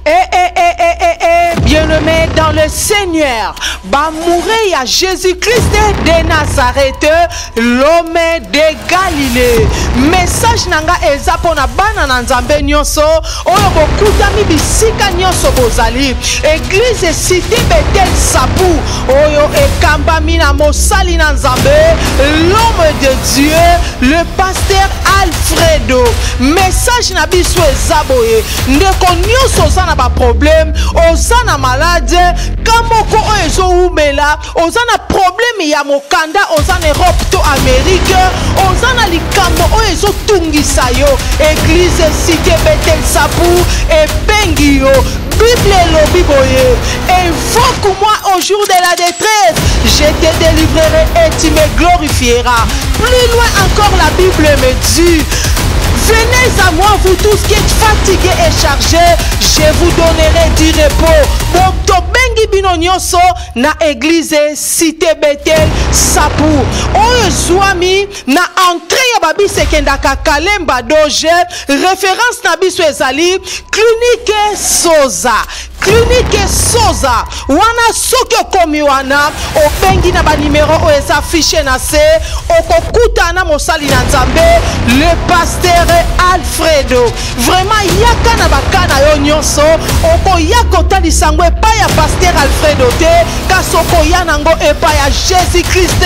Eh, eh, eh, eh, eh, eh, bien-aimé dans le Seigneur, bamoure ya Jésus-Christ de Nazareth, l'homme de Galilée. Message nanga eza pona bana na Nzambe nyonso oyo bokutami bisika nyonso bozali. Église Cité Bethel Sapu oyo ekambami na mosali na Nzambe, l'homme de Dieu, le pasteur Alfredo. Message na biso eza boye. Ndeko nyonso oza na baproblème, oza na malade ka moko oyo ezowumela, oza na problème ya mokanda, oza na Europe to Amérique, oza na likambo oyo ezotungisa yo, Église Cité Bethel Sapu ebengi yo. Bible elobi boye: invoque-moi au jour de la détresse, je te délivrerai et tu me glorifieras. Plus loin encore, la Bible me dit: venez à moi, vous tous qui êtes fatigués et chargés, je vous donnerai du repos. Bon, tobengi bino nyonso na Église Cité Bethel Sapu oyo ezwami na entrée ya babisi ekendaka Kalemba Doge. Référence na biso ezali Clinique Soza. Clinique Soza wana, soki okomi wana, obengi na banimero oyo eza affiché na se, okokutana mosali na Nzambe, le pasteur Alfredo. Vraiment, yaka na baka na yo nyonso, okoya kotalisa yango epai ya pasteur Alfredo te, kasi okoya nango epai ya Jésus Christ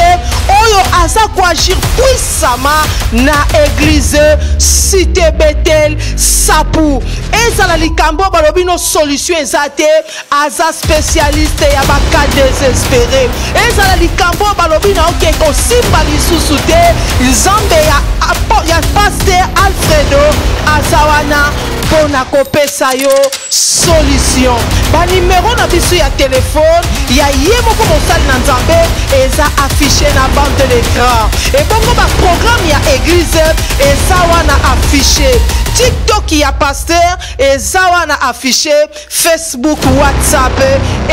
oyo aza koagir puissamment na Église Cité Bethel Sapu. Ezala likambo balobi no solution eza te, aza spécialiste ya bacas désespéré. Ezala likambo balobi na oke kosimba lisusu te, Nzambe ya pasteur Alfredo aza wana mpo na kopesa yo solution. Banimero na biso ya telefone ya ye moko mosali na Nzambe eza affiché na bande d'écran. Ebongo baprogramme ya église eza wana affiché, TikTok ya pasteur eza wana affiché, Facebook, WhatsApp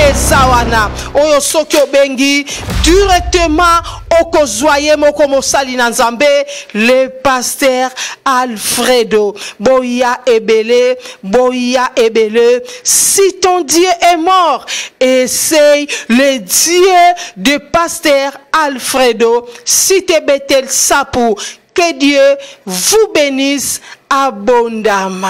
eza wana, oyo soki obengi directement okozwa ye moko mosali na Nzambe, le pasteur Alfredo. Boya ebele, boya ebele. Si ton Dieu est mort, essaye le Dieu de pasteur Alfredo, Cité Bethel Sapu. Que Dieu vous bénisse abondamment.